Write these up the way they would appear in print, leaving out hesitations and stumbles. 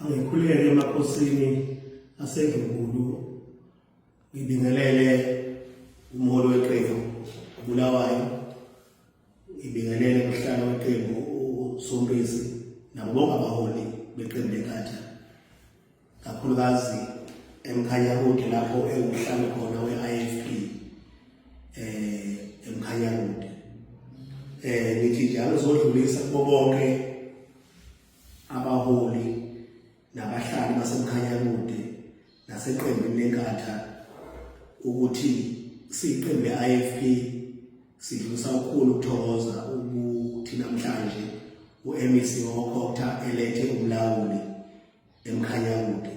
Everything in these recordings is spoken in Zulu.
Angikhuleke emakhosini aseNdlunkulu, ngibingelele umholi weqembu uBulawayo, ngibingelele uhlalo weqembu uSompisi nabo bonke abaholi beqembu leNkatha, kakhulukazi eMkhanyakude lapho enguhlalo khona we-IFP eMkhanyakude. Ngithi nje angizodlulisa kubo bonke abaholi nabahlali baseMkhanyakude naseqembini leNkatha ukuthi siyiqembu le-IFP sidlulisa okukhulu ukuthokoza ukuthi namhlanje u-MEC wakwaCogta elethe umlawuli eMkhanyakude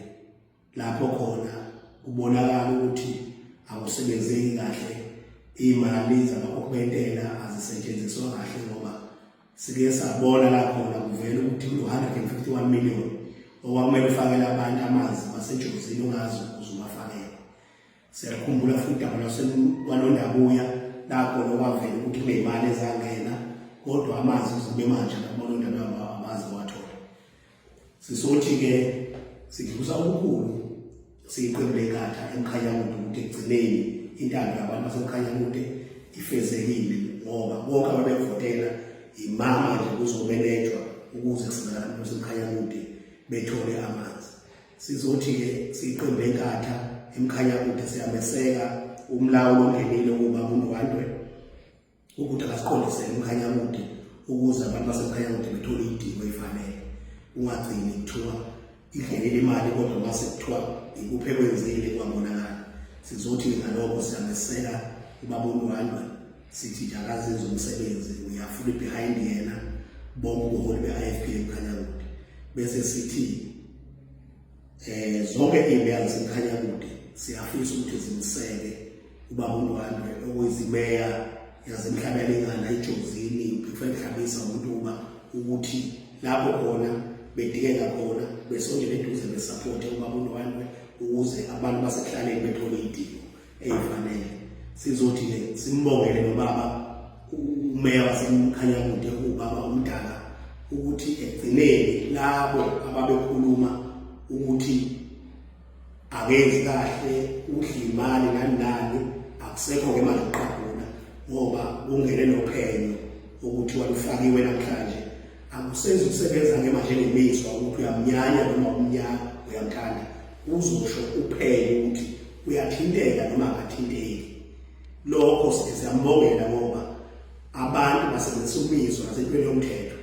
lapho khona kubonakala ukuthi akusebenzeki kahle, iy'mali zabakhokhi bentela azisetshenziswa kahle, ngoba sike sabona la khona kuvela ukuthi kuno-151 million okwakumele ufakele abantu amanzi baseJozini ungazi ukuze ubafakele. Siyakhumbula futhi udaba lwaseKwaNondabuya la khona okwavela ukuthi kuney'mali ezangena kodwa amanzi kuze kube manje nakuboNondabuya abazi wathola. Sisothi-ke sidlulisa okukhulu siyiqembu leNkatha eMkhanyakude ukuthi ekugcineni intando yabantu baseMkhanyakude ifezekile, ngoba bonke ababevotela imama nje kuzomenejwa ukuze kusizakale abantu baseMkhanyakude bethole amanzi. Sizothi-ke siyiqembu leNkatha eMkhanyakude siyameseka umlawuli ongenile ukuba uNdwandwe ukuthi akasiqondisele uMkhanyakude ukuze abantu baseMkhanyakude bethole idingo efanele, ungagcini kuthiwa idlelile imali kodwa mase kuthiwa ikuphi ekwenzile kwabonakala. Sizothi ngalokho siyameseka ubaba uNdwandwe, sithi nje akazenze umsebenzi, we are fully behind yena, bonke ubuholi be-IFP eMkhanyakude. Bese sithi zonke iy'meya zaseMkhanyakude siyafisa ukuthi zimseke ubaba uNdwandwe okuyizimeya yaseMhlabelingana iJozini uBigfred Hlabisa uMtuba ukuthi lapho khona bedingeka khona besondele eduze besaphothe ubaba uNdwandwe ukuze abantu basekuhlaleni bethole iy'dingo eyifanele. Sizothi-ke simbongele nobaba umeya waseMkhanyakude ubaba uMdaka ukuthi ekugcineni labo ababekhuluma ukuthi akenzi kahle udla imali nani nani akusekho-ke manje ukuqagula ngoba kungene nophenyo ukuthi walufakiwe namhlanje. Akusenzi ukusebenza-ke manje ngemizwa ukuthi uyamnyanya noma umnyanya uyamthanda, uzosho uphenyo ukuthi uyathinteka noma akathinteki. Lokho sithi siyambongela ngoba abantu basebenzisa umizwa nasentweni yomthetho.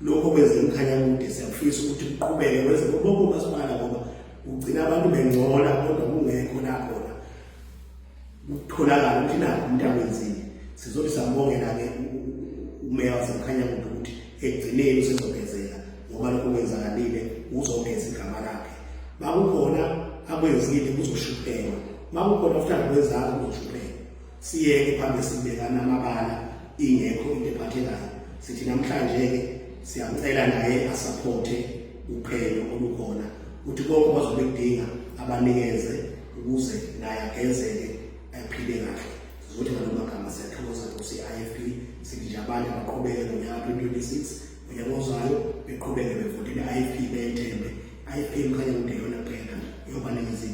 Lokho kwenze uMkhanyakude siyafisa ukuthi kuqhubeke kwenze bonke omasipala, ngoba ugcina abantu bengcola kodwa kungekho la khona kutholakala ukuthi nakho umuntu akwenzile. Sizothi sambongela-ke umeya waseMkhanyakude ukuthi ekugcineni usezogezeka, ngoba lokho kwenzakalile uzogeza igama lakhe. Makukhona akwenzile kuzoshupheka, makukhona futhi angakwenzanga kuzoshupheka. Siyeke phambi sibekana amabala ingekho into ephathekayo. Sithi namhlanje-ke siyamcela naye asaphothe uphenyo olukhona ukuthi konke bazobe kudinga abanikeze ukuze naye agezeke aphile kahle. Sizothi ngalo magama siyathokoza kusi-IFP, sithi nje abantu abaqhubeke ngonyaka 2026 unyaka ozayo beqhubeke bevotele i-IFP beyethembe. IFP Mkhanyakude yona kuphela iyobanikeza.